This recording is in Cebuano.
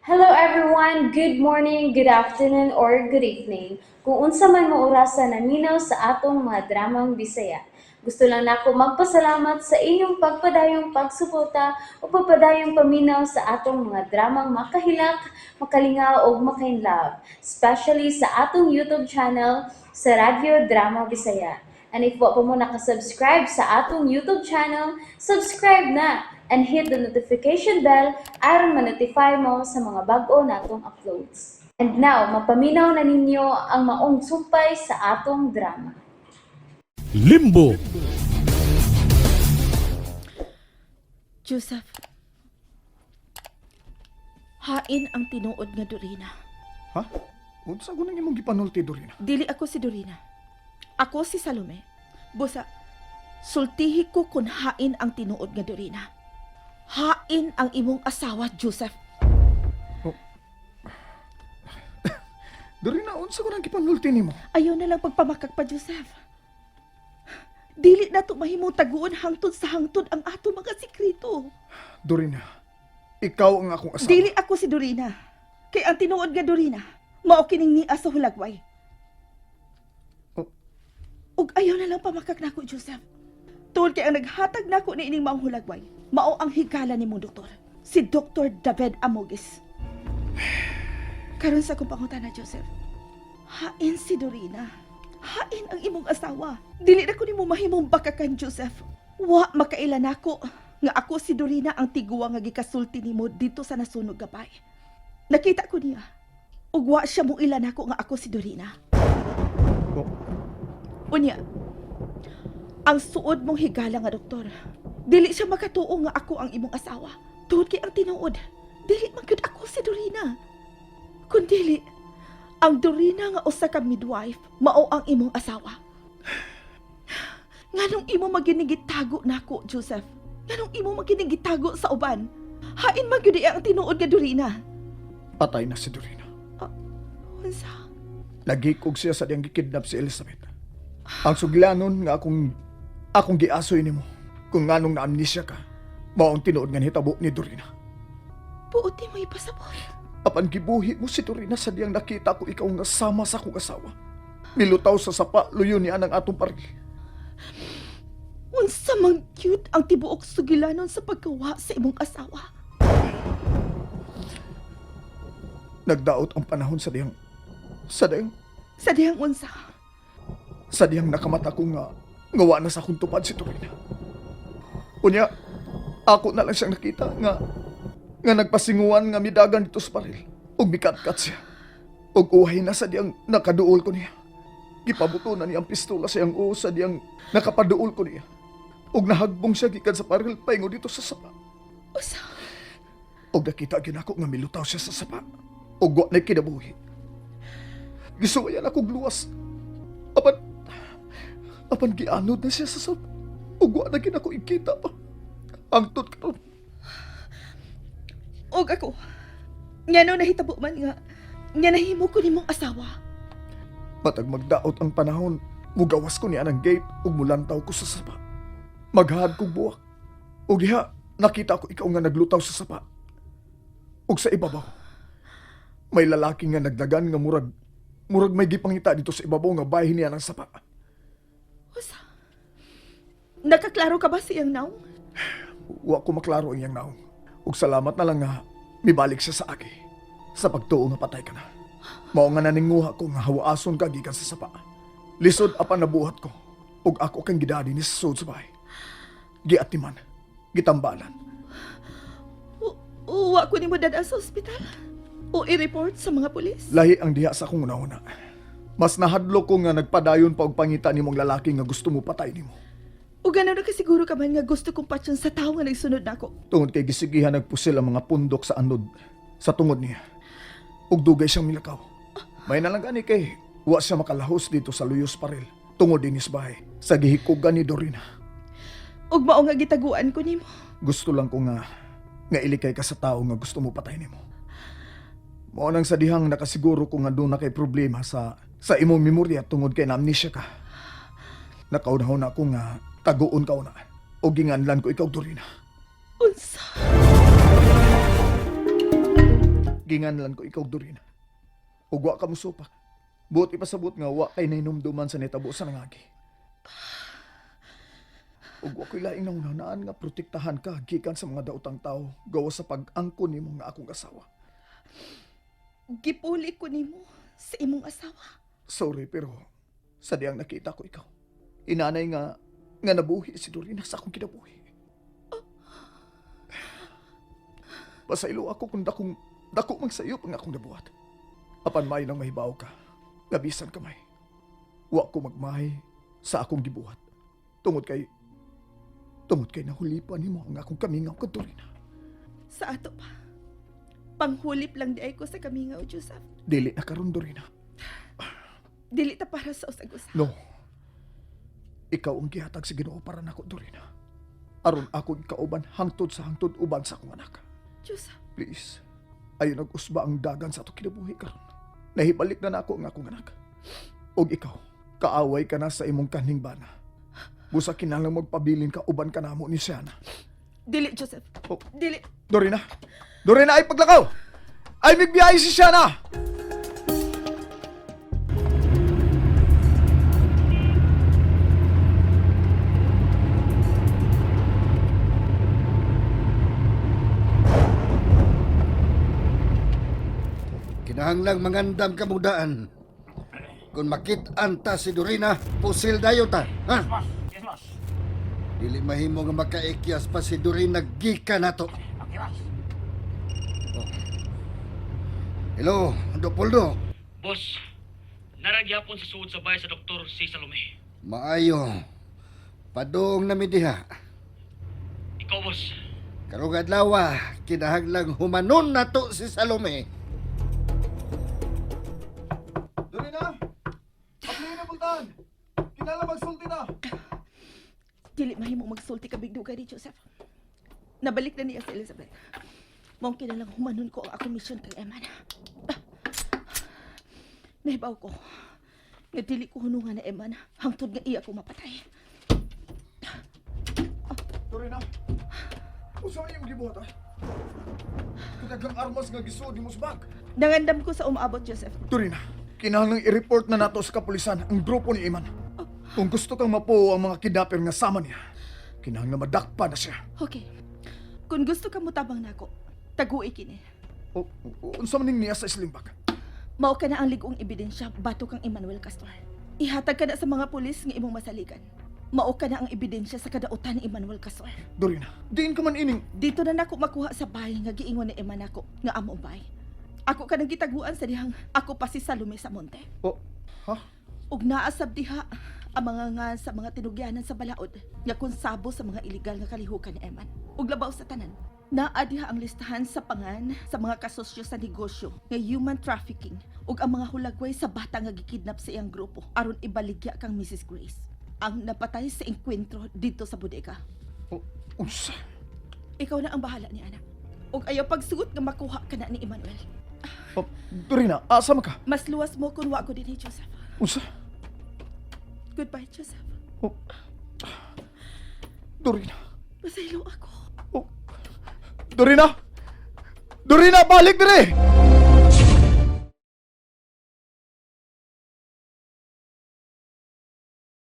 Hello everyone! Good morning, good afternoon, or good evening. Kung unsa man mo orasa naminaw sa atong mga dramang Bisaya. Gusto lang nako magpasalamat sa inyong pagpadayong pagsuporta o pagpadayong paminaw sa atong mga dramang makahilak, makalingaw ug makainlove, especially sa atong YouTube channel sa Radyo Drama Bisaya. And if wa pa mo nakasubscribe sa atong YouTube channel, subscribe na and hit the notification bell aron ma-notify mo sa mga bag-o natong uploads. And now, mapaminaw na ninyo ang maong sumpay sa atong drama. Limbo. Joseph, hain ang tinuod nga Dorina. Ha? Unsa ko nang imong gipanulti, Dorina? Dili ako si Dorina. Ako si Salome. Busa, sultihi ko kung hain ang tinuod nga Dorina. Hain ang imong asawa, Joseph. Dorina, unsa ko nang gipanulti nimo? Ayaw na lang pagpamakak pa, Joseph. Dili na to mahimong taguon hangtod sa hangtod ang ato mga sikreto. Dorina, ikaw ang akong asawa. Dili ako si Dorina. Kay ang tinuod nga Dorina, mao kining nia sa hulagway. Oh. Ug ayaw na lang pamakak nako, Joseph. Tungod kay ang naghatag nako ni ining maong hulagway, mao ang higala ni mong doktor, si Dr. David Amogis. Karon sa akong pangutana, Joseph, hain si Dorina. Hain ang imong asawa. Dili na ko nimo mahimong bakakan, Joseph. Wa makaila nako nga ako si Dorina ang tiguwa nga gikasulti nimo dito sa nasunog gabay. Nakita ko niya. Ug wa siya mo ila nako nga ako si Dorina. Oh. Unya, ang suod mong higala nga doktor. Dili siya makatuo nga ako ang imong asawa. Tungod kay ang tinuod, dili man gyud ako si Dorina. Kun dili, ang Dorina nga usa ka midwife mao ang imong asawa. Nganong imo maginigitago nako, Joseph? Nganong imo maginigitago sa uban? Hain man gyud ang tinuod nga Dorina. Patay na si Dorina. Unsa? Nagikog siya sa diyang gikidnap si Elizabeth. Ang suglanon nga akong akong giasoy nimo kung nganong na-amnesia ka, mao ang tinuod nga nahitabo ni Dorina. Buot mo ipasabot. Apan gibuhi mo si Dorina sa diyang nakita ko ikaw nga sama sa akong asawa. Milutaw sa sapa, luyo niya ang atong paril. Unsa man cute ang tibuok sugilanon sa pagkawa sa imong asawa. Nagdaot ang panahon sa diyang Sa dihang unsa. Sa diyang nakamata ko nga ngawa na sa akong tupad si Torina. Unya, ako na lang siyang nakita nga nga nagpasinguan nga midagan dito sa paril. Ug mikatkat siya. Ug uhay na sa diyang nakaduol ko niya. Gipabuto na niya ang pistola sa iyang uo sa diyang nakapaduol ko niya. Ug nahagbong siya gikan sa paril paingon dito sa sapa. Unsa? Ug nakita gyud nako nga milutaw siya sa sapa. Ug wa na kinabuhi. Gisuwayan akong luwas. Apan apan gianod na siya sa sapa. Ug wa na gyud ako ikita pa. Angtod karon. Og ako. Ngano nahitabo man nga nga nahimo ko nimong asawa. Matag magdaot ang panahon, mugawas ko niya ng gate ug mulantaw ko sa sapa. Maghahad kog buwak. Ug diha nakita ko ikaw nga naglutaw sa sapa. Ug sa ibabaw, may lalaki nga nagdagan nga murag murag may gipangita dito sa ibabaw nga bahin niya ng sapa. Unsa? Nakaklaro ka ba sa iyang naong? Wa ko maklaro ang iyang naong. Ug salamat na lang nga mibalik siya sa agi. Sa pagtuo nga patay ka na. Mao nga naninguha ko nga hawaason ka gikan sa sapa. Lisod apan nabuhat ko. Ug ako kang gidadi ni sa sud sa bahay. Giatiman, gitambalan. Wa ko nimo dadaan sa ospital. O i-report sa mga pulis. Lahi ang diha sa akong una-una. Mas nahadlok ko nga nagpadayon pa og pangita nimong lalaki nga gusto mo patay nimo. O gano'n na kasiguro ka man nga gusto kong patyon sa tao nga nagsunod nako. Tungod kay gisigihan nagpusil ang mga pundok sa anod sa tungod niya. Ug dugay siyang milakaw. May nalang gani kay wa siya makalahos dito sa Luyos Paril. Tungod dinis bahay sa gihikugan ni Dorina. Ug mao nga gitaguan ko nimo. Gusto lang ko nga nga ilikay ka sa tao nga gusto mo patay nimo. Mao nang sa dihang nakasiguro ko nga doon na kay problema sa sa imong memorya tungod kay na-amnesia ka. Nakaunahon na ako nga taguon ka una. O ginganlan ko ikaw, Dorina. Unsa? Ginganlan ko ikaw, Dorina. Ug wa ka musupak. Buot ipasabot nga wa kay nahinumduman sa nitabo sa nangagi. Ug wa ko'y laing nahunahunaan nga protektahan ka gikan sa mga daotang tao gawas sa pag-angkon nimo nga akong asawa. Gipuli ko nimo sa imong asawa. Sorry, pero sa diyang nakita ko ikaw. Inanay nga nga nabuhi si Dorina sa akong kinabuhi. Pasaylo ako kung dakong dako mang sayo pang akong nabuhat. Apan may nang mahibaw ka. Gabisan ka may. Wa ko magmahay sa akong gibuhat. Tungod kay nahulipan nimo ang akong kamingaw ka, Dorina. Sa ato pa. Panghulip lang di ay ko sa kamingaw, Joseph. Dili na karon, Dorina. Dili ta para sa usag-usa. No. Ikaw ang gihatag sa Ginoo para nako, Dorina. Aron ako ikauban hangtod sa hangtod uban sa akong anak. Joseph, Please. Ayo nag-usba ang dagan sa ato kinabuhi karon. Nahibalik na nako ang akong anak. Og ikaw, kaaway ka na sa imong kanhing bana. Busa kinahanglang magpabilin ka uban ka namo ni Siana. Dili, Joseph. Oh. Dili. Dorina! Dorina, ay paglakaw! Ay migbiyahe si Siana! Kinahanglang mangandam ka mudaan. Kung makit-an ta si Dorina, pusil dayo ta. Ha? Boss, yes boss. Dili mahimo nga makaikyas pa si Dorina gikan nato. Okay boss. Oh. Hello, Dopoldo. Boss, naragyapon sa suod sa bahay sa doktor si Salome. Maayo. Padung nami diha. Ikaw, boss. Karong adlaw, kinahanglang humanon nato si Salome. Dorina! Aplihin na bultahan! Kinahanglan magsulti na! Dili mahimo magsulti ka bigdugay ni Joseph. Nabalik na niya si Elizabeth. Maong kinalang humanon ko ang akong mission kay Eman. Ah. Nahibaw ko. Nga dili ko hunungan na Eman hangtod nga iya ko mapatay. Dorina! Unsa man imong gibuhat ha? Kadaghang armas nga gisuod nimo sa bag. Nangandam ko sa umaabot, Joseph. Dorina, kinahanglang i-report na nato sa kapulisan ang grupo ni Iman. Kung gusto kang mapuo ang mga kidnapper nga sama niya, kinahanglan madakpa na siya. Okay. Kung gusto ka motabang nako, tagui kini. O, unsa man ning niya sa sling bag? Mao ka na ang ligong ebidensya batok kang Emmanuel Castor. Ihatag ka na sa mga pulis nga imong masaligan. Mao ka na ang ebidensya sa kadautan ni Emmanuel Castor. Dorina, diin ka man ining Dito na nako makuha sa bahay nga giingon ni Emma nako nga amo bay. Ako ka nang gitaguan sa dihang ako pa si Salome sa monte. O, ha? Ug naasab diha ang mga nga sa mga tinugyanan sa balaod nga konsabo sa mga iligal nga kalihukan ni Eman. Ug labaw sa tanan, naa diha ang listahan sa pangan sa mga kasosyo sa negosyo nga human trafficking ug ang mga hulagway sa bata nga gikidnap sa iyang grupo aron ibaligya kang Mrs. Grace ang napatay sa engkwentro dito sa bodega. O, unsa? Ikaw na ang bahala ni anak. Ug ayaw pagsugot nga makuha ka na ni Emmanuel. O, Dorina, asa man ka? Mas luwas mo kung wa ko dinhi, Joseph. Unsa? Goodbye, Joseph. O, Dorina. Pasaylo ako. O, Dorina! Dorina, balik dire!